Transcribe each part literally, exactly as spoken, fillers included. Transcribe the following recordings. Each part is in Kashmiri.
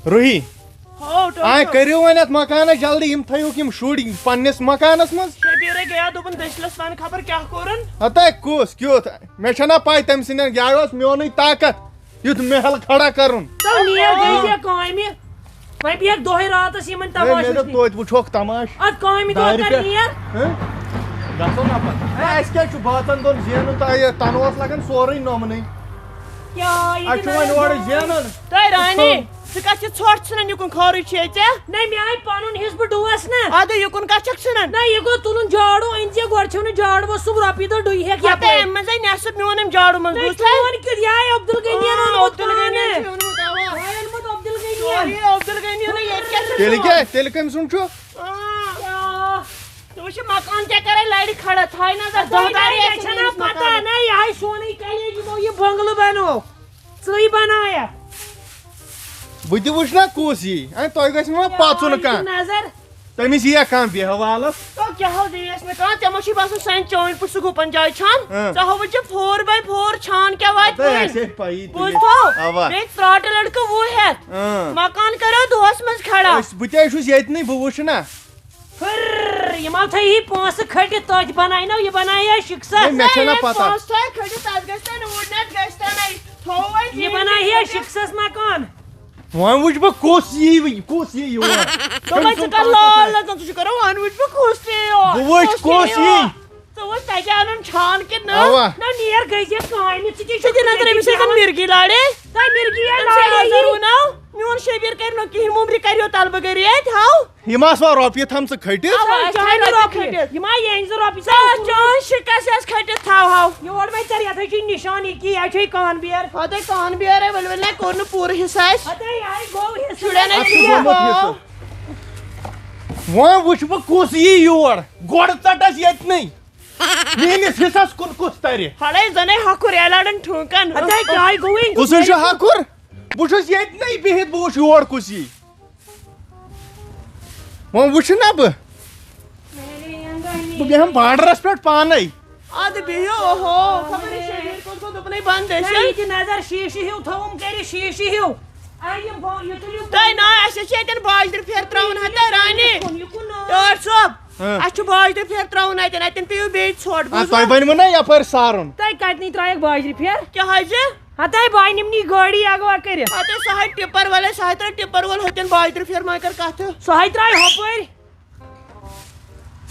روحی، ہو، ٹوٹھ آے چھو۔ کٔرِو وۄنۍ اَتھ مکانَس جلدی، یِم تھٲیہوکھ یِم شُرۍ پنٛنِس مکانَس منٛز۔ شبیٖرے گٔیا، دوٚپُن دٔسِلَس وَن خبر کیٛاہ کوٚرُن۔ ہَتَے کُس کیُتھ؟ مےٚ چھَنا پَے تٔمۍ سٕنٛدٮ۪ن، یہِ اوس میونُے طاقت یُتھ محل کھڑا کَرُن۔ تو نیر گٔے ژےٚ کامہِ۔ وۄنۍ بیٚہکھ دۄہَے راتَس یِمَن ہے، مےٚ تماشَس دوٚپ نِش۔ توتہِ وٕچھوکھ تماش۔ اَدٕ کامہِ دۄہ دارِ کر پٮ۪ٹھ۔ نیر۔ ہہ؟ گژھو نا پَتہٕ۔ ہے، اَسہِ کیٛاہ چھُ بٲژَن دۄن زینُن تہٕ یہِ تَنہٕ اوس لَگان سورُے نوٚمنٕے۔ کیٛاہ، یہِ اَسہِ تہِ چھُ نہ وۄنۍ اورٕ زینُن۔ تۄہہِ رانی، ژٕ کَتھ چھِ ژھۄٹھ ژھٕنان، یُکُن خٲرٕے چھے ژےٚ؟ نہ، مےٚ آے پَنُن حِصہٕ، بہٕ ڈُوَس نہ۔ اَدٕ یُکُن کَتھ چھَکھ ژھٕنان؟ نہ، یہِ گوٚو تُلُن جاڑوٗ، أنۍ زِ گۄڈٕ چھَو نہٕ جاڑوَس سُہ رۄپیہِ دَہ ڈُیہِ ہٮ۪کھ پَتہٕ یَپٲرۍ۔ اَمہِ منٛزَے نٮ۪صٕف میون اَمہِ جاڑوٗ منٛز نہ، بوٗزتھا؟ چون کیُتھ، یہِ آے عبدالغنیَن آ، اوٚنمُت عبدالغنیَن پانہٕ۔ چھُ اوٚنمُت، اَوا۔ یہِ آے اوٚنمُت عبدالغنیَن۔ سورُے عبدالغنیَنٕے، ییٚتہِ کیٛاہ چھُ تیٚلہِ کیٛاہ؟ تیٚلہِ کٔمۍ سُنٛد چھُ؟ آ۔ کیٛاہ؟ ژٕ وٕچھ یہِ مکان کیٛاہ کَرے لَرِ کھڑا، تھایہِ نظر، دۄہ دارِ آسہِ نہ أمِس پَتہ، مکانَس۔ نہ، یہِ ہاے سونُے کَلے یِمو یہِ بنٛگلہٕ بَنوو۔ ژٕے بنایا۔ بہٕ تہِ وٕچھ نا کُس یی۔ اے، تۄہہِ گژھِ نہ وۄنۍ پَژُن کانٛہہ۔ نظر۔ تٔمِس یِیا کانٛہہ بیٚہوالَس۔ تو کیٛاہ ہو دِیَس نہٕ کانٛہہ، ژےٚ ما چھُے باسان سانہِ چٲنۍ پٲٹھۍ سُہ گُپَن جایہِ چھان؟ اۭں۔ ژےٚ ہو وٕچھِ four by four چھان کیٛاہ واتہِ اَدٕ وۄنۍ؟ اَسہِ ہے پَیی تُہۍ بوٗزتھو؟ اَوا۔ بیٚیہِ ژرٛاٹہٕ لٔڑکہٕ وُہ ہٮ۪تھ۔ اۭں۔ مکان کَرو دۄہَس منٛز کھڑا۔ أسۍ، بہٕ تہِ ہے چھُس ییٚتہِ نٕے، بہٕ وٕچھٕ نا۔ ہُر، یِم ہا تھٲیی پونٛسہٕ کھٔٹِتھ، تۄتہِ بناے نو، یہِ بناے ہے شِکسَس۔ ہے، مےٚ چھَنہ ہے، پَتہ۔ پونٛسہٕ تھٲے کھٔٹِتھ، تَتھ گژھِ نہٕ وُڈ نَتھ گژھِ تَنَے۔ تھوو وۄنۍ یہِ زیٖٹھ بناے ہے کھٔٹِتھ۔ شِکسَس مکان۔ وۄنۍ وٕچھ بہٕ کُس یی، کُس یی یور۔ دوٚپمَے ژٕ کر لال نظر، ژٕ چھُکھ کران وۄنۍ وٕچھ بہٕ کُس یی یور۔ بہٕ وٕچھ کُس یی۔ ژٕ وٕچھ تَتہِ اَنُن چھان کِنہٕ نہ؟ اَوا۔ نہ نیر گٔے زِ کامہِ، ژٕ کیٛاہ ژٕ دِ نظر أمِس سۭتۍ مِرگی لاڑے۔ تۄہہِ مِرگی ہے أمۍ سۭتۍ لاڑے نظر یہِ۔ وُناو۔ میون شبیر کرِ نہٕ کِہیٖنۍ، مُمرِ کریو تلبہٕ گٔرِتھ، ہاو۔ یِم آسہٕ وۄنۍ رۄپیہِ تھامژٕ کھٔٹِتھ۔ اَوا، اَسہِ تھایہِ نہٕ رۄپیہِ رۄپیہِ۔ کھٔٹِتھ۔ یِم آیہِ یِہِنٛزٕ رۄپیہِ۔ سُہ آسہِ چون شِکَس یَس کھٔٹِتھ تھاو، ہاو۔ یور وۄنۍ ژےٚ رٮ۪تھٕے چھُے نِشان یہِ کہِ یہِ چھے کان بیر۔ ہَتَے کان بیرَے، ؤلۍ ؤلۍ نَے کوٚر نہٕ پوٗرٕ حِصہٕ اَسہِ۔ ہَتَے یہِ ہَے گوٚو حِصہٕ۔ شُرٮ۪ن اَسہِ اَسہِ چھُ گوٚمُت گوٚو۔ حِصہٕ۔ وۄنۍ وٕچھ بہٕ کُس یی یور۔ گۄڈٕ ژَٹَس ییٚتنٕے۔ میٛٲنِس حِصَس کُن کُس تَرِ؟ ہَڑَے زَنَے ہۄکھُر اَلہِ اَڑَن ٹھوٗنٛکَن۔ ہَتَے کیٛاہ گوٚوٕے؟ کُس حظ چھُ ہۄکھُر؟ بہٕ چھُس ییٚتنٕے بِہِتھ، بہٕ وٕچھٕ یور کُس یی۔ وۄنۍ وٕچھٕ نا بہٕ۔ بہٕ بیٚہمہٕ بارڈرَس پٮ۪ٹھ پانَے۔ اَدٕ بِہِو، اوہو، خبر یہِ شبیٖر کوٚت گوٚو، دوٚپُن ہے بنٛد ٲسِن۔ یہِ تہِ نظر شیٖشہٕ ہیوٗ تھوٚوُم کٔرِتھ، شیٖشہٕ ہیوٗ۔ آ، یہِ بو-، یہِ تُلِو۔ تۄہہِ نا، اَسہِ چھِ ییٚتٮ۪ن باجرِ پھیرٕ ترٛاوُن، ہَتہ رانی۔ یہِ کُن، یہِ کُن نا۔ ٹٲٹھ صٲب، ہاں۔ اَسہِ چھُ باجرِ پھیرٕ ترٛاوُن اَتٮ۪ن، اَتٮ۪ن پیٚیِو بیٚیہِ ژھۄٹھ، آ، بوٗزوا؟ تۄہہِ بَنِوٕ نا یَپٲرۍ سارُن؟ تۄہہِ کَتہِ نٕے ترٛایَکھ باجرِ پھیرٕ؟ کیٛاہ حظ چھِ؟ ہَتَے بہٕ نِمہٕ نہٕ یہِ گٲڑی اَگوا کٔرِتھ۔ ہَتَے سُہ ہَے ٹِپَر وٲلۍ، سُہ ہَے ترٛٲے ٹِپَر وول ہُتٮ۪ن باجرِ پھیرٕ، وۄنۍ کَر کَتھٕ۔ سُہ ہَے ترٛایہِ ہُپٲرۍ۔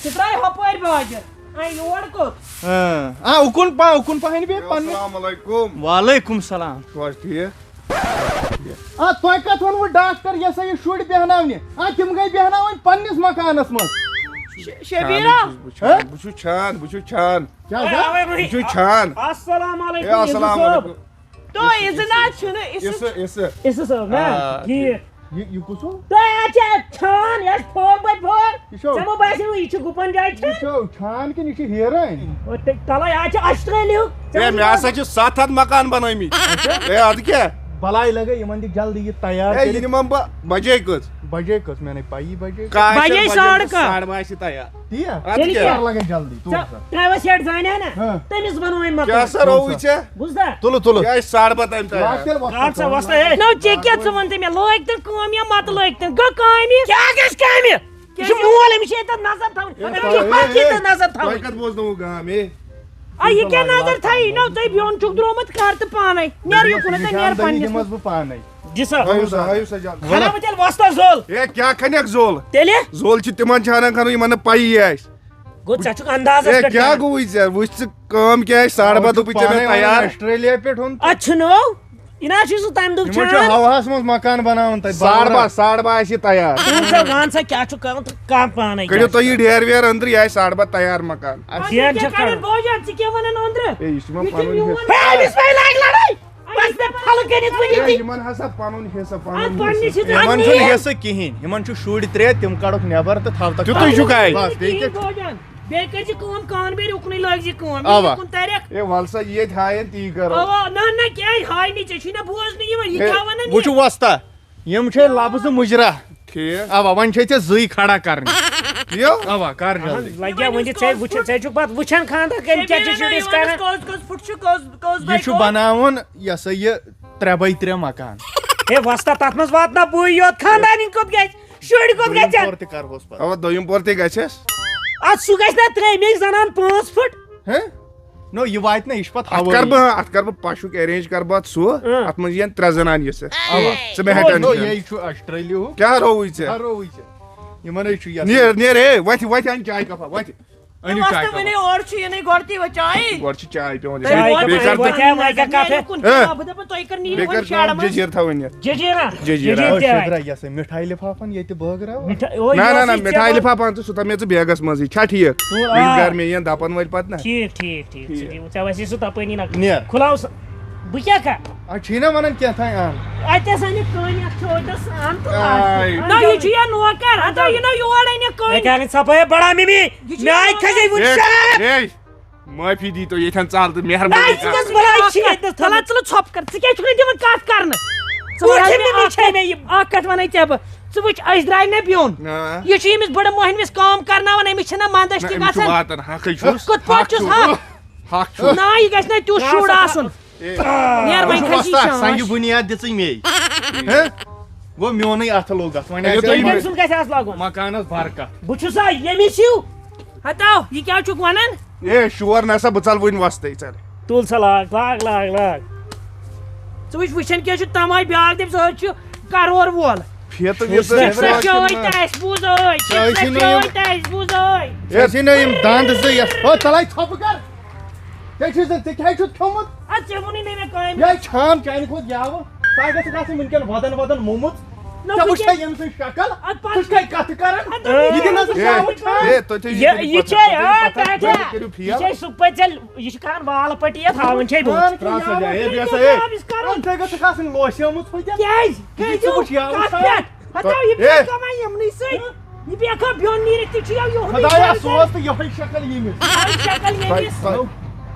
سُہ ترٛایہِ ہُپٲرۍ باجر۔ آ، یور کوٚت؟ آ، آ، اُکُن پا-، اُکُن پہن بیٚہہ پننہِ۔ السلام علیکم۔ وعلیکم السلام۔ چھُو حظ ٹھیٖک؟ آ، تۄہہِ کتھ ووٚنوٕ ڈاکٹر، یہِ ہسا یہِ شُرۍ بیٚہناونہِ؟ آ، تِم گٔے بیٚہناوٕنۍ پننِس مکانس منٛز۔ ش-، شبیرا۔ بہٕ چھُس چھان، بہٕ چھُس چھان۔ کیٛاہ گوٚو؟ بہٕ چھُس چھان۔ السلام ہے، علیکم، السلام علیکم۔ تو عزت چھُنہٕ، عزت عزت، عزت۔ عزت صٲب، نا؟ آ، ٹھیٖک۔ یہِ، یہِ کُس ہو؟ تۄہہِ اَتھ چھِ اَتھ چھان، یہِ آسہِ four by four۔ یہِ چھو؟ ژےٚ ما باسیٚو، یہِ چھُ گُپن جایہِ یہِ چھان؟ چھو چھان کِنہٕ یہِ چھِ ہیرٲنۍ؟ او، تہِ، تَلَے، اَتھ چھِ Australia۔ ہے، مےٚ ہسا چھِ ستھ ہتھ مکان بنٲومٕتۍ۔ اچھا۔ ہے، اَدٕ کیٛاہ؟ بلاے لگے، یِمن دِ جلدی یہِ تیار ہے، کٔرِتھ۔ یہِ نِمَن بہٕ بجے کٔژ؟ بجے کٔژ؟ مےٚ نَے پَیی بجے کٔژ۔ کاہ بجے شیٚے ساڑٕ بجے کاہ۔ ساڑٕ بہہ آسہِ تیار۔ تی یا؟ اَدٕ تیٚلہِ کیٛاہ؟ کیٛاہ؟ کَر لَگے جلدی، ژٕ ژےٚ وٕچھ سا۔ Private set زانہِ ہا نا؟ ہاں۔ تٔمِس بنووُے مکان۔ کیٛاہ سا رووُے ژےٚ؟ بوٗزتھا؟ تُلہٕ، تُلہٕ۔ یہِ آسہِ ساڑٕ بَتہٕ أمۍ تیار۔ لاگ تیٚلہِ وۄستہٕ۔ رَٹ سا وۄستہٕ، ہے۔ نو، ژےٚ کیٛاہ، ژٕ وَن تہٕ مےٚ، لٲگۍ تَن کٲم یا مَتہٕ لٲگۍ تَن؟ گوٚو کامہِ؟ کیٛاہ گژھِ کامہِ؟ یہِ چھُ مول، أمِس چھِ ییٚتٮ۪تھ نظر تھاوٕنۍ۔ أمِس چھِ پَتہٕ ییٚتٮ۪تھ نظر تھاوٕنۍ۔ تۄہہِ کَتہِ بوزنووُ گام، ہے؟ آ، یہِ کیٛاہ نظر تھایہِ؟ نو، تُہۍ بیوٚن چھُکھ درٛومُت کر تہٕ پانَے۔ نیر یہِ کُن، تہٕ نیر پننِس۔ دِمَس بہٕ پانَے۔ دِ سا۔ ہٲیِو سا، ہٲیِو سا جلدی۔ کھَنہ بہٕ تیٚلہِ وۄستَس زوٚل۔ ہے، کیٛاہ کھَنَکھ زوٚل؟ تیٚلہِ؟ زوٚل چھِ تِمَن چھانَن کھَنُن، یِمَن نہٕ پَیی آسہِ۔ گوٚو، ژےٚ چھُکھ اندازَس ہے، پٮ۪ٹھ کیٛاہ کران۔ گوٚوُے ژےٚ؟ وٕچھ ژٕ کٲم کیٛاہ آسہِ، ساڑٕ بَتہٕ پانَے تُلُے ژےٚ مےٚ وَنان تیار۔ آسٹریلیا پٮ۪ٹھ اوٚن۔ اَتھ چھُنہٕ ہو۔ یہِ نہ حظ چھُے سُہ تَمہِ دۄہ یِمَن چھُ چھان۔ ہَوہَس منٛز مکان بَناوُن تَتہِ، ساڑٕ بَہہ، بارہ۔ ساڑٕ بَہہ آسہِ یہِ تیار۔ ژٕ وَن سا، وَن سا کیٛاہ چھُ کَرُن تہٕ کَر پانَے گژھ۔ کٔڑِو تُہۍ یہِ ڈیرٕ ویرٕ أنٛدرٕ، یہِ آسہِ ساڑٕ بَہہ تیار مکان۔ اَدٕ ژٕ ڈیرٕ کیٛاہ چھَکھ کَرَن کَرُن؟ بوجان، ژٕ کیٛاہ وَنان أنٛدرٕ؟ ہے، یہِ چھُ مےٚ یہِ چھُ پَنُن میون۔ حِصہٕ۔ ہے، أمِس وَے لاگہِ لَڑٲے۔ بس مےٚ پھلہٕ کٔرِتھ وٕنہِ ہے، تہِ۔ یِمن ہسا پنُن حصہٕ، پنُن اَتھ پننِس حصہٕ۔ حِصس یِمن چھُنہٕ منٛز۔ حصہٕ کِہیٖنۍ، یِمن چھُ شُرۍ ترٛےٚ، تِم کڑوکھ نٮ۪بر تہٕ تھاو تَتھ تیُتُے چھُکھ اَتہِ۔ بس، بیٚیہِ کیٛاہ؟ بیٚیہِ کٔرۍ زِ کٲم، کانہٕ بیرِ اُکنُے لٲگۍ زِ کٲم، اَوا۔ یہِ اُکُن ترٮ۪کھ۔ ہے، وَل سا، یہِ ییٚتہِ ہاین تی کرو۔ اَوا، نہ، نہ، کیٛازِ ہاے نہٕ؟ ژےٚ چھُے نہ بوزنہٕ یِوان، یہِ ہے، کیٛاہ وَنان یہِ؟ وٕچھِو وۄستا، یِم چھے لفظہٕ مُجرا۔ ٹھیٖک۔ اَوا، وۄنۍ چھے ژےٚ زٕے کھڑا کرٕنۍ۔ یو۔ اَوا، کر جلدی۔ لگیا وۄنۍ ژےٚ وٕچھ-، ژےٚ چھُکھ پتہٕ وٕچھان خانٛدر کٔمۍ کیٛاہ چھِ شُرِس کران۔ کٔژ، کٔژ فُٹ چھُ، کٔژ، کٔژ by یہِ چھُ کٔژ؟ بناوُن، یہِ ہسا یہِ، ترٛےٚ by ترٛےٚ مکان۔ ہے وۄستا، تتھ منٛز واتناو بٕے یوت، خاندارِنۍ کوٚت گژھِ؟ شُرۍ کوٚت دوٚیِم گژھن؟ پور تہِ کرہوس پتہٕ۔ اَوا، دوٚیِم پور تہِ گژھٮ۪س۔ اتھ سُہ گژھِ نا ترٛیٚیِمہِ زنان پانٛژھ فُٹ۔ ہہ؟ نو، یہِ واتہِ نہ، یہِ چھُ پتہٕ اتھ ہوٲیی۔ کر بہٕ، اتھ کر بہٕ پشُک arrange کر بہٕ اتھ سُہ۔ اۭں۔ اتھ منٛز یِن ترٛےٚ زنان یہِ سۭتۍ۔ اوا۔ ژٕ مہ ہےٚ نو، tension۔ یہِ چھُ آسٹریلیا۔ کیٛاہ رووُے ژےٚ؟ کیٛاہ رووُے ژےٚ؟ یِمن ہے چھُ یتھ۔ نیر، نیر، ہے، وتھِ، وتھِ، اَن چاے کپا، وتھِ۔ أنِو وۄستا چاے کپا۔ وۄنۍ اورٕ چھُ یِنٕے گۄڈٕ تہِ یہِ چاے۔ گۄڈٕ چھِ چاے پیوان تُہۍ دِنۍ۔ وۄنۍ بیٚیہِ کر کیٛاہ، وۄنۍ کیٛاہ کتھ؟ نیرُن کُن۔ ہہ؟ بہٕ دپان تُہۍ کر نِیِو بیٚیہِ وۄنۍ کر کٲم، شیڈ منٛز۔ جٔزیٖر تھاوٕنۍ یتھ۔ جٔزیٖرا؟ جٔزیٖرا۔ جٔزیٖر او تہِ آے۔ شیدرا، یہِ ہسا مِٹھایہِ لفافن ییٚتہِ بٲگراوان۔ مِٹھا-، او، نہ، یہِ نہ، اوسُے نہ، ژےٚ مِٹھایہِ وَنُن۔ لفافہٕ اَن ژٕ، سُہ تھاو مےٚ ژٕ بیگَس منٛزٕے۔ چھا ٹھیٖک؟ تو، یِم آ۔ گرمی یِن دَپَن وٲلۍ پَتہٕ نہ۔ ٹھیٖک، ٹھیٖک، ٹھیٖک۔ ژٕ ٹھیٖک۔ دِیِو، ژےٚ وَسی سُہ تَپٲری نہ۔ نیر۔ کھُلاو سُہ۔ بہٕ کیٛاہ کَرٕ؟ اَتہِ چھُے نہ وَنان کینٛہہ تام اَن۔ اَتہِ ٲس اَنہِ کٲنی اَکھ چھِ أڑِس اَن تہٕ آے۔ اَتھ نہ، یہِ چھُ یا نوکر، ہَتو یہِ نہ یور اَنہِ کٲنی۔ اَتہِ اَنہِ صفٲیی بَڑا مِمی۔ یہِ چھُ مےٚ آے نوکر۔ کھَسے وٕنہِ اے، شراب۔ اے۔ معٲفی دی تو ییٚتھٮ۪ن ژل تہٕ مہربٲنی اے، ژٕ کر۔ کۄس بلاے چھِ ییٚتہِ نَس تھٲومٕژ؟ ژٕ ژٕ ژھۄپ کر، ژٕ کیٛازِ چھُکھ نہٕ دِوان کَتھ کرنہٕ؟ ژٕ وَن وٕچھ حظ مےٚ مےٚ، اَکھ وٕچھ کَتھ، مےٚ یہِ۔ اَکھ کَتھ وَنَے ژےٚ بہٕ، ژٕ وٕچھ، أسۍ درٛاے مےٚ بیوٚن۔ آ۔ یہِ چھُ ییٚمِس بٕڈٕ مۄہنوِس کٲم کرناوان، أمِس چھِنہ منٛدَچھ نہ، تہِ أمِس چھُ گژھان۔ واتان، حقٕے چھُس۔ کِتھ پٲٹھۍ حق چھُس؟ چھُ، ہہ؟ حق چھُس۔ نہ، یہِ گژھِ نہ تیُتھ نہ، شُر سا، آسُن۔ اے۔ نیر وۄنۍ یہِ چھُ کھسہِ وۄستا، شام۔ سنگہِ بُنیاد دِژٕے مے۔ ہہ؟ گوٚو میونُے اَتھٕ لوٚگ اَتھ، وۄنۍ اے، آسہِ تُہۍ یہِ یہِ۔ تٔمۍ سُنٛد گژھِ آز لاگُن۔ مکانَس برکت۔ بہٕ چھُسا ییٚمِس ہیوٗ؟ ہتاو، یہِ کیٛاہ چھُکھ وَنان؟ اے، شور نہ سا، بہٕ ژَلہٕ وٕنۍ وۄستَے، ژَل۔ تُل سا لاگ، لاگ، لاگ، لاگ۔ ژٕ وٕچھ، وٕچھان کیٛاہ چھُ تَماے، بیٛاکھ دٔپۍ زِ أتھۍ چھُ کرور وول۔ فیتہٕ ویتہٕ چھُس نہ۔ سۄ چٲے تہٕ اَسہِ بوٗز أتھۍ، چٲے چھِ سۄ نہٕ چٲے یِم۔ تہٕ اَسہِ بوٗز أتھۍ۔ ہے، ژےٚ چھِ نہ یِم دَنٛد زٕ یَتھ۔ ہو، ژَلَے ژھۄپہٕ کر۔ ژےٚ چھُے زَن، ژےٚ کیٛازِ چھُتھ کھیوٚمُت؟ اَدٕ ژےٚ ووٚنُے نہٕ مےٚ کامہِ۔ یہِ چھام چانہِ کھۄتہٕ یاوٕ۔ ژٕ گژھکھ آسٕنۍ وٕنکٮ۪ن وَدَن وَدَن مومُت۔ نہ، ژےٚ وٕچھ وٕچھے کیٛاہ؟ ییٚمہِ سٕنٛز شکل؟ اَدٕ پَتہٕ ژٕ چھُکھ کَتہِ کَتھٕ کران؟ اَدٕ یہِ دِ نظر ہے، شامُک ہے، تُہۍ تھٲیِو یہِ، یہِ یہِ پَتہٕ، چھے، تُہۍ تھٲیِو آ، پَتہٕ، ٹاٹھا۔ تُہۍ کٔرِو فِیَل۔ یہِ چھے سُہ پَژٮ۪ل، یہِ چھُ کران وال پٹی یَتھ، ہاوان چھے بہٕ۔ پانہٕ ترٛاو سا جاے، ہے، بیٚہہ سا، ہے۔ آب یُس کرُن۔ ژٕ گژھکھ آسٕنۍ لوسیمٕژ وٕنکٮ۪ن۔ کیٛازِ؟ یہِ ژٕ وٕچھ یاوٕ کَتھ چھا؟ پٮ۪ٹھ؟ ہتاو یہِ ہے۔ بیٚیہِ کماے یِمنٕے سۭتۍ۔ یہِ بیٚیہِ کھا بیوٚن نیٖرِتھ تہِ چھُ یَو یِہُنٛدُے خدایا، جلد۔ سوز تہٕ یِہوٚے شکل ییٚمِس۔ یِہوٚے شکل ییٚمِس۔ تۄہہِ، تۄہہِ،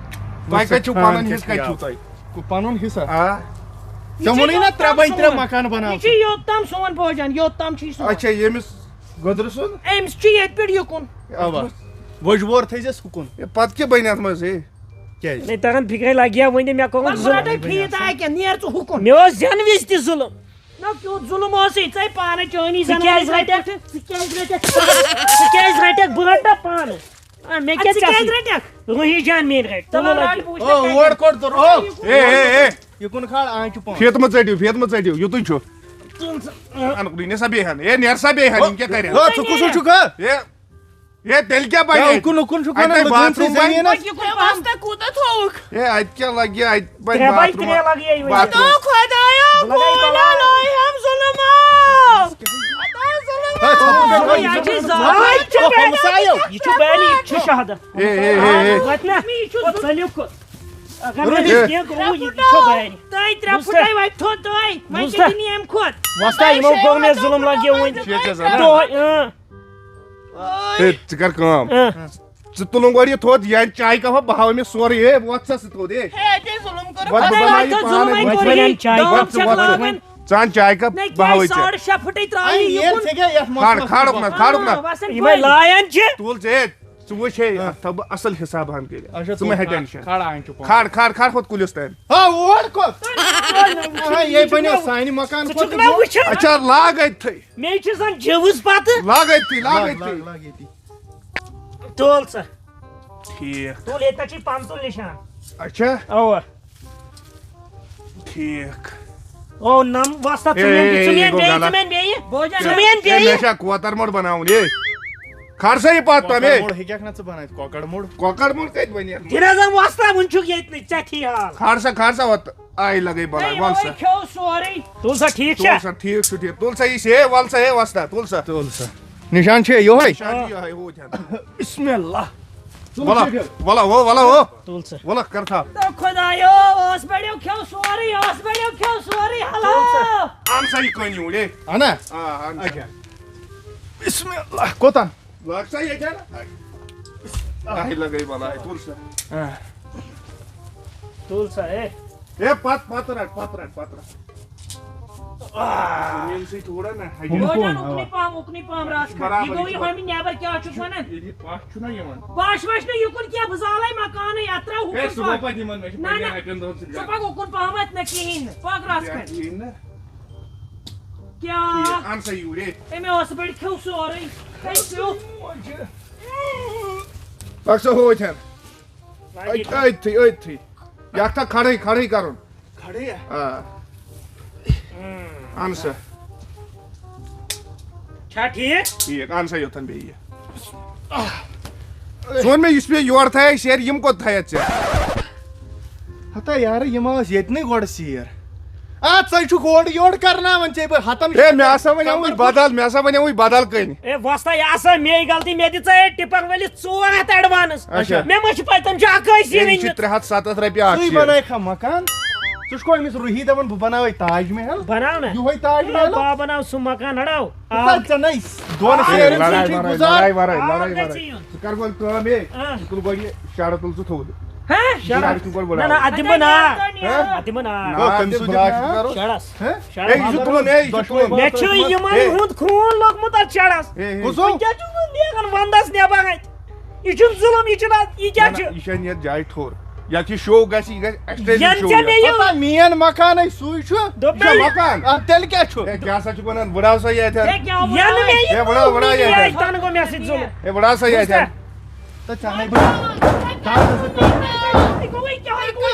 تۄہہِ کَتہِ چھُو پَنُن حصہٕ کَتہِ چھُو تۄہہِ؟ پَنُن حصہٕ؟ آ۔ یہِ ژےٚ چھُ ووٚنُے نا یوٚت ترٛےٚ تام بَنہِ ترٛےٚ سون۔ مکان بَناو یہِ چھُ ژٕ۔ یوٚت تام سون بوجان، یوٚت تام چھُے سون۔ اچھا، ییٚمِس گۄدرٕ سُنٛد؟ أمِس چھُ ییٚتہِ پٮ۪ٹھ یُکُن۔ اَوا۔ وۄجوور تھٲیزٮ۪س ہُکُن۔ ہے، پَتہٕ کیٛاہ بَنہِ اَتھ منٛز، ہے؟ کیٛازِ؟ ہے، تَران فِکرے لَگہِ ہا وۄنۍ، مےٚ کوٚرمُت وۄنۍ ظُلُم۔ رَٹَے فیٖتہٕ اَکہِ، نیر ژٕ ہُکُن۔ مےٚ اوس زٮ۪نہٕ وِزِ تہِ ظُلُم۔ نہ، کیُتھ ظُلُم اوسُے، ژَے پانَے چٲنی ژٕ زَنان کیٛازِ ژَے رَٹَکھ؟ پٮ۪ٹھٕ۔ ژٕ کیٛازِ رَٹَکھ؟ ژٕ کیٛازِ رَٹَکھ؟ بہٕ رَٹہٕ پانہٕ۔ آ، مےٚ اَدٕ کیٛاہ ژٕ کیٛازِ ژےٚ سۭتۍ؟ رَٹَکھ؟ روحی جان میٛٲنۍ رَٹہِ۔ ژٕ تُلُن لَگ لَگہِ۔ پوٗچھ او، نہ اور کَتہِ۔ کوٚت ژٕ روو؟ اے، اے، اے۔ یہِ کُن کھال، آنچہِ پونٛسہٕ۔ فیتہٕ مہ ژٔٹِو، فیتہٕ مہ ژٔٹِو، یُتُے چھُ۔ ژٕ، ژٕ، اَنُکھ نہٕ، نیر سا بیٚیہِ ہَن، ہے، نیر سا بیٚیہِ ہَن، یِم کیٛاہ کَرن؟ ہو، ژٕ کُس ہیوٗ چھُکھ، ہا؟ ہے، ہے، تیٚلہِ کیٛاہ بَنہِ ہے، اَتہِ؟ اُکُن، اُکُن چھُکھ اَتہِ وَنان، بَنہِ لُکَن سۭتۍ باتھ روٗم بَنہِ؟ زٔمیٖنَس؟ وۄنۍ یہِ کوٗتاہ تھوٚوُکھ؟ ہے، اَتہِ کیٛاہ لَگہِ، اَتہِ بَنہِ ترٛےٚ بَے باتھ روٗم۔ ترٛےٚ لَگہِ ہے یہِ وۄنۍ۔ باتھ روٗم۔ خۄدایا، بہٕ لَگَے بَلاے۔ کھولا لایہَم ظُلُم آو۔ اَتھ آو ظُلُم ہے، آو۔ ژھۄپہٕ کَر۔ یہِ چھِ زاے۔ یہِ چھُ بَنہِ، یہِ چھُ شہادت۔ ہے، ہے، ہے، ہے۔ وَتہِ نہ۔ یہِ چھُ ژَلیُک۔ اگر نہٕ روٗدی۔ کینٛہہ گوٚو، یہِ چھُ بَنہِ۔ تۄہہِ ترٛےٚ بوٗزتھا؟ پھٕٹے وۄنۍ تھوٚد تۄہہِ۔ وۄنۍ بوٗزتھا؟ کیٛاہ دِنۍ اَمہِ کھۄتہٕ؟ وۄستا، یِمو گوٚو مےٚ ظُلُم لَگیو وۄنۍ۔ چھِ ژےٚ زَن؟ دۄہَے، اۭں۔ ہے، ژٕ کر کٲم۔ اۭں۔ ژٕ تُلُن گۄڈٕ یہِ تھوٚد، یہِ اَنہِ چایہِ کَپا، بہٕ ہاوَے مےٚ سورُے۔ ہے، وۄتھ سا ژٕ تھوٚد، ہے۔ ہے، ژےٚ ظُلُم کوٚرُتھ۔ وۄتھ، بہٕ خۄداے، بَناوٕ وۄنۍ یہِ تھوٚد پانَے۔ ظُلمٕے وۄتھ، کوٚرُے۔ وۄتھ، وۄتھ، دام وۄتھ، چھَکھ وۄتھ۔ لاگان۔ ژٕ اَن چایہِ کَپ، نہ، بہٕ ہاوَے کیٛازِ ژےٚ۔ ساڑٕ شےٚ پھٕٹے ترٛاو یہِ یہِ کُن۔ ژےٚ کیٛاہ یَتھ کھاڑ، مَسلَس کھاڑُک منٛز نہ، کھاڑُک نہ۔ آ، وَسَن یِمَے پٲٹھۍ۔ لایَن چھِ۔ تُل ژٕ، ہے، ژٕ وٕچھ، ہے، ہاں۔ اَتھ تھاوٕ بہٕ اَصٕل حِساب ہَن کٔرِتھ۔ اچھا، ژٕ مہ تُل، ہےٚ کھا-، ٹٮ۪نشَن۔ کھاڑ آنچہِ پونٛسہٕ۔ کھاڑ، کھاڑ، کھاڑ کھوٚت کُلِس تام۔ ہا، اور کھوٚت۔ تُہۍ، تُہۍ، ہا، یہِ بَنیو سانہِ مکان ژٕ کھۄتہٕ چھُکھ نہ بوٚڑ۔ وٕچھان؟ اچھا، لاگ اَتہِ تھٔے۔ مےٚ چھِ زَن جِوٕز پَتہٕ۔ لاگ أتھی، لاگ لاگ، أتھی۔ لاگ، لاگ ییٚتی۔ تُل سا۔ ٹھیٖک۔ تُل، ییٚتہِ پٮ۪ٹھ چھُے پَنژُل نِشان۔ اچھا۔ اَوا۔ ٹھیٖک۔ او، نَم وۄستا، ژٕ ہے، مین، ہے، ژٕ ہے، مین یہِ گوٚو بیٚیہِ، غلط۔ ژٕ مین بیٚیہِ۔ بوجان ہے، مےٚ چھا کوتَر موٚڑ بَناوُن، ہے؟ کھار سا یہِ پَتھ تام، ہے۔ کۄکَر موٚڑ ہیٚکہِ ہا نہٕ ژٕ بَنٲوِتھ، کۄکَر موٚڑ۔ کۄکَر موٚڑ کَتہِ بَنہِ اَتھ منٛز؟ دِنہٕ حظ وۄستا، وُنہِ چھُکھ ییٚتہِ نٕے، ژےٚ تھی حال۔ کھار سا، کھار سا، وَتہٕ آیہِ لَگَے بَلاے، ہے، وَل سا۔ یِہوٚے کھیوٚو سورُے۔ تُل سا، ٹھیٖک تُل چھا؟ سا، ٹھیٖک چھُ، ٹھیٖک۔ تُل سا یہِ سے، وَل سا، ہے، وۄستا، تُل سا۔ تُل سا۔ نِشان چھُ یِہوٚے۔ نِشان چھُ یِہوٚے، ہُہ تہِ ہن۔ بسم اللہ۔ وَلہ، وَلہ، ہو، وَلہ، ہو۔ تُل سا۔ وَلہ، کر تھا۔ تو خۄدایو، اوس بڑیو کھیوٚو سورُے، اوس بڑیو کھیوٚو سورُے، تُل سا۔ حلال۔ اَن سا یہِ کٔنۍ یوٗرۍ، ہے۔ اَنا؟ آ، اَن سا۔ اچھا۔ بسم اللہ۔ کوتاہ؟ لاگ سا ییٚتٮ۪ن۔ آہہِ لَگے بَلاے، تُل سا۔ آ۔ تُل سا، ہے۔ ہے، پَتہٕ، پَتہٕ رَٹ، پَتہٕ رَٹ، پَتہٕ رَٹ۔ آ۔ زٔمیٖن سٕے تھوڑا نہ، ہَجہِ۔ ہُم بوجان کون؟ اُکنُے پَہَم، اُکنُے پَہَم رَس کھنٛڈ۔ برابر یہِ گوٚو یہِ چھُ۔ ہۄمہِ نٮ۪بَر کیٛاہ چھُکھ وَنان؟ ییٚلہِ یہِ پَش چھُنہ یِوان۔ پَش وَش نہٕ، یِکُن کینٛہہ، بہٕ زالَے مکانٕے، اَتھ ترٛاو ہے، ہُکُن سُہ گوٚو پَش۔ پَتہٕ یِمَن، مےٚ چھِ نہ، پنٛنٮ۪ن نہ۔ اَتٮ۪ن دۄن سۭتۍ ژٕ گژھُن۔ پَکھ اُکُن پَہمَتھ نہ کِہیٖنۍ نہٕ، پَکھ رَس ہے، کھنٛڈ۔ کِہیٖنۍ نہٕ۔ کیٛاہ؟ اَن سا یوٗرۍ، ہے۔ أمۍ اوس بٔڑۍ کھیوٚو سورُے۔ ہے، کھیوٚو۔ پَک سا ہوتھٮ۪ن۔ أتھۍ، أتھٕے، أتھٕے۔ یہِ اَکھ تھاو کھڑٕے، کھڑٕے کَرُن۔ کھڑٕے ہا؟ آ۔ اَن سا۔ چھا ٹھیٖک؟ ٹھیٖک، اَن سا یوٚتھَن بیٚیہِ یہِ۔ ژٕ وَن مےٚ، یُس مےٚ یورٕ تھایے سیر، یِم کوٚت تھایَتھ ژےٚ؟ ہتا یارٕ، یِم ٲسۍ ییٚتنٕے گۄڈٕ سیر۔ آ، ژَے چھُکھ اورٕ یورٕ کرناوان، ژےٚ بہٕ ہتن ہے، مےٚ ہسا وَنیووُے بدل، مےٚ ہسا وَنیووُے بدل کٔنۍ۔ اے وۄستا، یہِ ہسا مے غلطی، مےٚ دِژے ٹِپر وٲلِس ژور ہتھ advance۔ اچھا۔ مےٚ ما چھِ پَے تِم چھِ اکٲے ہے، یہِ چھِ سیٖرٕنۍ۔ ترٛےٚ ہتھ ستتھ رۄپیہِ اکھ ژٕے سیر۔ بناوکھا مکان؟ ژٕ چھُکھ أمِس روحی دپان بہٕ بناوے تاج محل؟ بناو نا۔ یُہے تاج اے، محل؟ بہٕ بناو سُہ مکان، ہڑاو۔ آ۔ ژٕ ژےٚ نَے دۄن آ۔ ہے، سیرٮ۪ن لڑاے سۭتۍ چھُے وَرٲے، گُزار۔ لڑاے وَرٲے، آ، لڑاے گژھِ وَرٲے۔ یُن۔ ژٕ کر گۄڈٕ کٲم، ہے، آ۔ ژٕ تُل گۄڈٕ یہِ شڈٕ تُل ژٕ تھوٚد۔ ہہ؟ شڈٕ۔ شڈٕ ژٕ گۄڈٕ نہ، بڑاے۔ نہ، اتھ دِمہٕ بہٕ نار۔ ہہ؟ نہ، اتھ دِمہٕ بہٕ نار۔ نہ، ہہ؟ کٔمۍ سُنٛد چھُ بلاے دِنۍ؟ چھُ کرُن؟ شڈس۔ ہہ؟ شڈس۔ ہے، یہِ چھُ تُلُن، ہے، یہِ چھُ تُلُن۔ مےٚ چھُ یِمن ہے۔ ہُنٛد خوٗن لوٚگمُت اتھ شڈس۔ ہے، ہے۔ کُس ہو؟ وۄنۍ کیٛاہ چھُکھ ژٕ نیران ونٛدس نٮ۪بر اتہِ؟ یہِ چھُنہٕ ظُلُم، یہِ چھُنہٕ اتھ، یہِ کیٛاہ نہ، نہ، چھُ؟ یہِ چھےٚ نِیَت جایہِ ٹھوٚر۔ یتھ یہِ شو گژھِ، یہِ گژھِ extension ینہٕ show ژےٚ یتھ۔ مےٚ یہِ پتہ میٛٲنۍ مکانٕے سُے چھُ۔ دوٚپ یہِ چھا مےٚ یہِ۔ مکان؟ آ، تیٚلہِ کیٛاہ چھُ؟ ہے، کیٛاہ سا چھُکھ ونان؟ وٕڑاو سا یہِ اتٮ۪ن۔ ہے، کیٛاہ ہے، وٕڑاو؟ وٕڑاو، وٕڑاو یہِ یہِ اتٮ۪ن۔ تنہٕ گوٚو مےٚ سۭتۍ ظُلُم۔ ہے، وٕڑاو سا یہِ بوٗزتھا؟ اتٮ۪ن۔ تہٕ ژےٚ نَے بہٕ، ژٕ ہَے گوٚوُے، کیٛاہ ہَے گوٚوُے،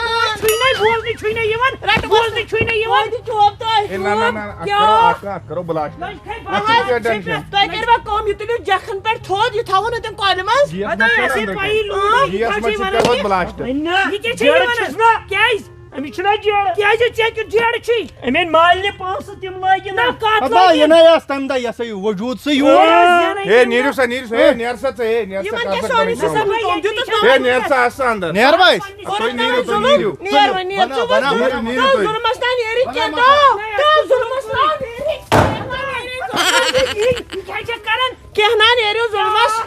بوزنٕے چھُے نہ یِوان، بوزنٕے چھُے نہ یِوان۔ ہے، نہ، نہ، نہ، نہ، اَتھ کیٛاہ؟ کرو، اَتھ کَرو، اَتھ کَرو blast۔ لٔج کھے اَتھ چھُنہٕ بہار۔ کینٛہہ tension۔ تُہۍ کٔرِوا کٲم، یہِ تُلِو جَکھَن پٮ۪ٹھ تھوٚد، یہِ تھاوو نہٕ تِم کۄلہِ منٛز۔ گیس ما چھِ اَسہِ پَیی لوٗکھ، گیس ما چھِ کران blast۔ نہ، یہِ کیٛاہ چھِ جیڈٕ یِوان؟ چھُس نہ۔ کیٛازِ؟ أمِس چھُنہ جیڈٕ؟ کیٛازِ ژےٚ کیُتھ جیڈٕ چھُے؟ أمۍ أنۍ مالنہِ پونٛسہٕ، تِم لٲگِن نہ، نہ۔ کَتھ پَتہ، لٲگِن؟ یہِ نَے آسہِ تَمہِ دۄہ، یہِ ہسا یہِ وجوٗد سُے یور۔ ہے، نیٖرِو سا، نیٖرِو سا، ہے، نیر سا ژٕ، ہے، نیر سا، یِمَن کَر کیٛاہ سا سونٕے کَتھ سُہ کران؟ سَمجھ؟ دیُتُتھ ہے، نیر سا اَتھ سا اَندر۔ نیر بھاے۔ تُہۍ نیٖرِو، تُہۍ نیٖرِو۔ نیر وۄنۍ، نیر، بَناو، ژٕ بَناو، وٕچھ۔ نیر، نیٖرِو تُہۍ۔ ظُلمَس تام نیرِ کینٛہہ دۄہ۔ کانٛہہ ظُلمَس تام نیرِ۔ یہِ کیٛاہ چھےٚ کران؟ کینٛہہ نہ نیرِو ظُلمَس۔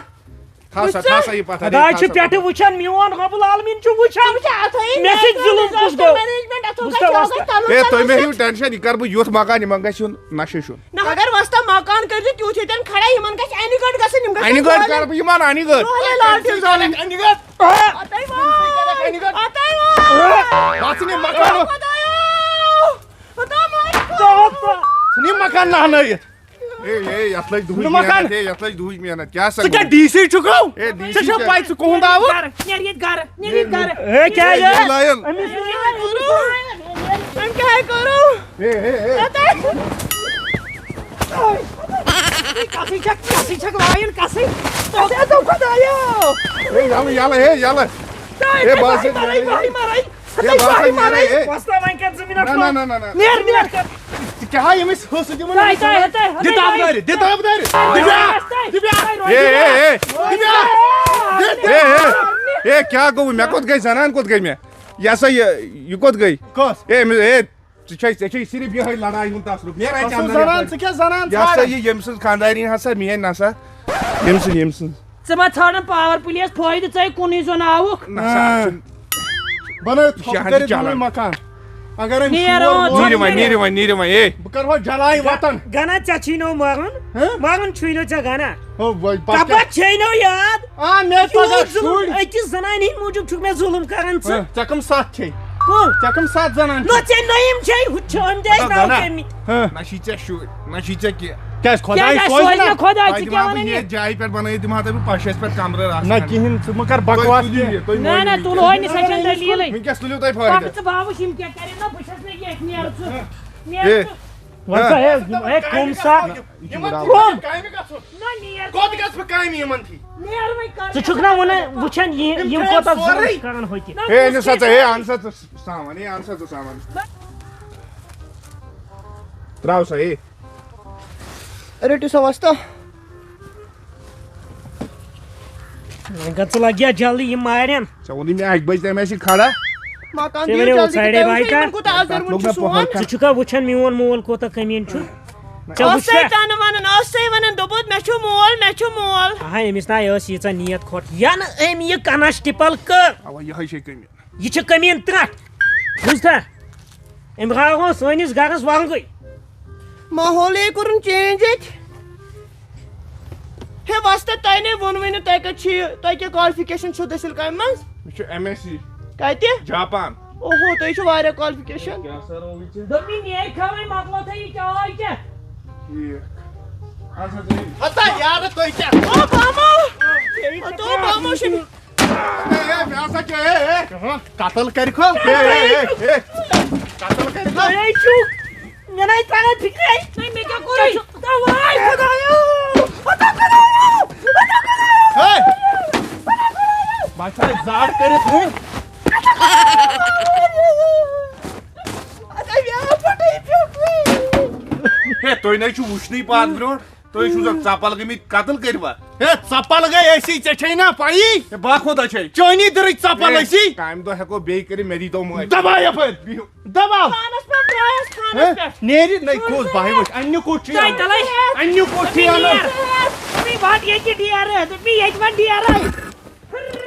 تھاو سا، تھاو سا یہِ پَتھر، خۄداے یہِ چھُ تھاو سا پٮ۪ٹھٕ پَتھر۔ وٕچھان، میون رب العالمین چھُ وٕچھان۔ ژٕ وٕچھ اَتھَے، مےٚ سۭتۍ ظُلُم کُس گوٚو؟ Management اَتھ بوٗزتھا گژھِ وۄستا؟ آسُن۔ ہے، تُہۍ مہ ہیٚیِو tension، یہِ کَرٕ بہٕ یُتھ مکان، یِمَن گژھِ یُن نشہِ ہیوٚن۔ نہ، اگر وۄستا مکان کٔرِو تیُتھ ییٚتٮ۪ن کھڑا، یِمَن گژھِ اَنہِ گٔٹ گژھٕنۍ، یِم گژھن اَنہِ گٲڑۍ کورِ۔ کَرٕ بہٕ یِمَن اَنہِ گٲڑۍ۔ دۄہلے لالٹین زالٕنۍ۔ اَتَے وای، اَتَے وای۔ بَس ژھٕن یہِ مکان۔ خۄدایو، خۄدا مٲرِتھ۔ ژھٕن یہِ مکان نہنٲیِتھ۔ ہے، ہے، یَتھ لٔج دُہٕچ نہٕ مکان۔ محنت، ہے، یَتھ لٔج دُہٕچ محنت۔ کیٛاہ سا ژٕ کیٛاہ گوٚو؟ ڈی سی چھُکھ؟ ہے، ڈی سی ژےٚ چھےٚ چھےٚ۔ پَے ژٕ کُہُنٛد آوُکھ؟ گَرٕ، نیر ییٚتہِ گَرٕ، نیر ییٚتہِ گَرٕ۔ ہے، کیٛاہ ہے، یہِ؟ یہِ لایِن۔ أمِس أمۍ کیٛاہ کوٚرُو؟ ہے، ہے، ہے۔ کَسٕے چھَکھ، کَسٕے چھَکھ لایِن، کَسٕے۔ کَسٕے ہَتو خۄدایو۔ ہے، یَلہٕ، یَلہٕ، ہے، یَلہٕ۔ ہے، بہٕ ہسا مَرَے، نیرَے۔ بہٕ ہَے مَرَے۔ ہے، بہٕ ہسا نیرَے، ہے۔ وۄستا، وۄنۍ کَتھ زٔمیٖنَس نہ، نہ، منٛز؟ نہ، نہ، نہ، نہ۔ نیر، نیر۔ ژٕ کیٛاہ ہا ییٚمِس حصہٕ دِمُن؟ تۄہہِ، تۄہہِ، تۄہہِ، دِ تۄہہِ، تۄہہِ۔ دِبیا، دِبیا، دِبیا۔ دِبیا۔ اے، اے، اے۔ دِبیا۔ اے، اے۔ اے، کیٛاہ گوٚو؟ مےٚ کوٚت گٔے؟ زنان کوٚت گٔے مےٚ؟ یہِ ہسا یہِ، یہِ کوٚت گٔے؟ کۄس؟ اے، أمِس، اے، ژٕ چھے، ژےٚ چھے صرف یِہوٚے لڑایہِ ہُنٛد تصرُف۔ نیر اَتہِ ژٕ اندر، نیر سُہ اندر۔ کیٛاہ زنان یہِ ہسا ژھانڈان؟ یہِ ییٚمہِ سٕنٛز خانٛدارِنۍ ہسا میٛٲنۍ نسا، ییٚمہِ سٕنٛز، ییٚمہِ سٕنٛز۔ ژٕ ما ژھانڈان power plant فٲیدٕ، ژَے کُنُے زوٚن آوُکھ؟ نسا، آ۔ چھُنہٕ۔ بنٲیِو یہِ چھُ ژھۄپہٕ ہَنہِ کٔرِتھ چلان۔ نوٚوُے مکان۔ اگر أمۍ نیر شور اوت۔ ووت۔ نیٖرِو وۄنۍ، نیٖرِو وۄنۍ، نیٖرِو وۄنۍ، اے۔ بہٕ کرٕ ہۄ جلاے وطن۔ گنا، ژےٚ چھی نو مَرُن؟ ہہ؟ مَرُن چھُے نہٕ ژےٚ گنا۔ ہو، وۄنۍ پتہٕ کَپٲرۍ کیٛاہ؟ چھے نو یاد؟ آ، مےٚ ٲسۍ پگاہ یوٗت ظُلُم شُرۍ۔ أکِس زنانہِ ہِنٛدِ موٗجوٗب چھُکھ مےٚ ظُلُم کران ژٕ۔ ہہ، ژےٚ کٕم ستھ چھے؟ کٕم؟ ژےٚ کٕم ستھ زنانہٕ نہ، چھے؟ ژےٚ نعیٖم چھے، ہُتہِ چھِ أمۍ تہِ اَسہِ مطلب ناو گنا۔ کٔرمٕتۍ۔ ہہ۔ نہ چھی ژےٚ شُرۍ، نہ چھی ژےٚ کینٛہہ۔ کیٛازِ خۄداے کیٛازِ اَسہِ سوزِ سوزِ نہ؟ نہٕ خۄداے، تۄہہِ ژٕ دِمہٕ کیٛاہ ہا بہٕ وَنان؟ ییٚتھۍ جایہِ پٮ۪ٹھ، بنٲیِتھ دِمہٕ ہا تۄہہِ بہٕ پَشَس پٮ۪ٹھ کَمرٕ رَژھ نہ کھنٛڈ۔ کِہیٖنۍ، ژٕ مہ کر تُہۍ بکواس تُلِو کینٛہہ۔ یہِ، تُہۍ نہ، مٲنِو نہ، یہِ تُلہٕ کینٛہہ۔ ہٲے نہٕ، سۄ چھَنہٕ دٔلیٖلٕے۔ وٕنکیٚس تُلِو تُہۍ فٲیدٕ۔ پَکھ ژٕ بابا، یِم کیٛاہ کَرن نہ، بہٕ چھَس نہٕ ییٚتھۍ، نیر ژٕ، نیر ہے۔ ژٕ۔ وۄنۍ سا، ہے، ہے، کٕم سا؟ یِمن کٕم؟ کامہِ گژھُن۔ نہ، نیر ژٕ۔ کوٚت گژھٕ بہٕ کامہِ یِمن تھی؟ نیر وۄنۍ کر۔ ژٕ چھُکھ نہ وَنان، وٕچھان یہِ، یِم یِم کھٮ۪ن کوتاہ سورُے۔ ظُلُم کران ہوٚتہِ۔ نہ، ہے، أنِو سا ژٕ، ہے، اَن سا ژٕ سامان، ہے، اَن سا ژٕ سامان۔ ترٛاو سا، ہے۔ رٔٹِو سا وۄستا۔ وۄنۍ کر ژٕ لگ یا جلدی، یِم مارن۔ ژےٚ ووٚنُے مےٚ اَکہِ بجہِ تام آسہِ یہِ کھڑا۔ مکان ژےٚ دِیِو وَنیو جلدی، ساڑے تہِ باہہِ تۄہہِ وٕچھِو کا؟ یِمن کوٗتاہ آز تَتھ لوٚگ درمُت مےٚ چھُ پۄہَر سون۔ کھَسُن۔ ژٕ چھُکھا وٕچھان میون مول کوٗتاہ کٔمیٖن چھُ؟ نہ۔ ژےٚ وٕچھ ٲسَے سا؟ تَنہٕ وَنان، ٲسَے وَنان، دوٚپُتھ، "مےٚ چھُ مول، مےٚ چھُ مول۔" اہا، أمِس نہ ٲس ییٖژاہ نیت کھۄٹھ۔ یا نہٕ أمۍ یہِ کَنَس ٹِپَل کٔر۔ اَوا، یِہوٚے چھے کٔمیٖن۔ یہِ چھِ کٔمیٖن ترٛٹھ۔ بوٗزتھا؟ أمۍ ہاوہو سٲنِس گرس ونگٕے۔ ماحولٕے کوٚرُن change ییٚتہِ۔ ہے وۄستا، تۄہہِ نے ووٚنوٕے نہٕ تۄہہِ کتہِ چھِ یہِ، تۄہہِ کیٛاہ qualification چھو دٔسِل کامہِ منٛز؟ مےٚ چھُ M S C۔ کتہِ؟ جاپان۔ اوہو، تۄہہِ چھو واریاہ qualification۔ کیٛاہ سا رووُے ژےٚ؟ دوٚپمَے نیرِ خبرے مۄکلو تۄہہِ یہِ چاے چٮ۪تھ۔ ٹھیٖک۔ اچھا، ٹھیٖک۔ ہتا یارٕ، تُہۍ کیٛاہ؟ او بامو! ہتو بامو چھُ۔ ہے، ہے، مےٚ ہسا کیٛاہ، ہے، ہے؟ قتل کٔرِکھ ہو؟ ہے، ہے، ہے، ہے۔ قتل کٔرِکھ ہو؟ تۄہے چھُو، مےٚ نَے تران فِکرے۔ نَے، مےٚ کیٛاہ کوٚرُے؟ دواے خۄدایو! خۄدا خۄدایو! خۄدا خۄدایو! ہے! بہٕ چھُسے زاڈ کٔرِتھ وُنہِ۔ اَدٕ مےٚ آو پَٹھٕے پھیوٚکھٕے۔ ہے، تُہۍ نَے چھِو وُچھنٕے پَتھ برونٛٹھ۔ تُہۍ چھِو زَن ژپل گٔمٕتۍ، قتل کٔرِوا؟ ہے، ژپل گٔے أسی، ژےٚ چھے نا پَیی؟ ہے، بہٕ ہا کوٗتاہ چھے؟ چٲنی دٔرٕے ژپل ہے، أسی۔ کامہِ دۄہ ہٮ۪کو بیٚیہِ کٔرِتھ، مےٚ دیٖتو مٲفی۔ دباو یَپٲرۍ۔ بِہِو۔ دباو۔ پانس پٮ۪ٹھ درٛایس خانس ہے، پٮ۪ٹھ۔ نیرِ نَے کوٚس بہٕ ہا وٕچھ، اَنہِ کوٚت چھُ یہِ؟ تۄہہِ تَلے۔ اَنہِ کوٚت چھُ یہِ؟ دوٚپمَے وَٹ ییٚتہِ ڈیرٕ، دوٚپمَے ییٚتہِ وَٹ ڈیرٕ۔